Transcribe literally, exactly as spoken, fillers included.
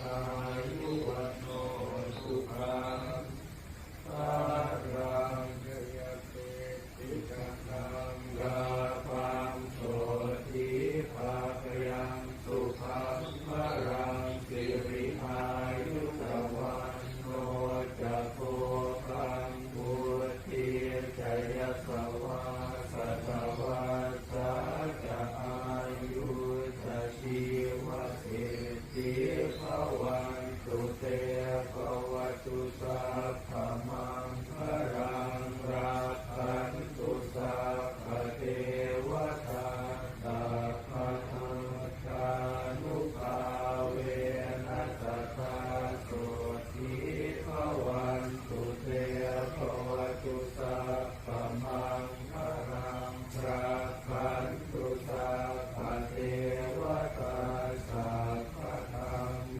āyu vaṇṇo sukhaṃ balaṃ. Jayasiddhi dhanaṃ lābhaṃ sotthi bhāgyaṃ sukhaṃ balaṃ, siri āyu ca vaṇṇo ca bhogaṃ vuḍḍhī ca yasavā, satavassā ca āyū ca jīvasiddhī bhavantu te. Bhavatu sabba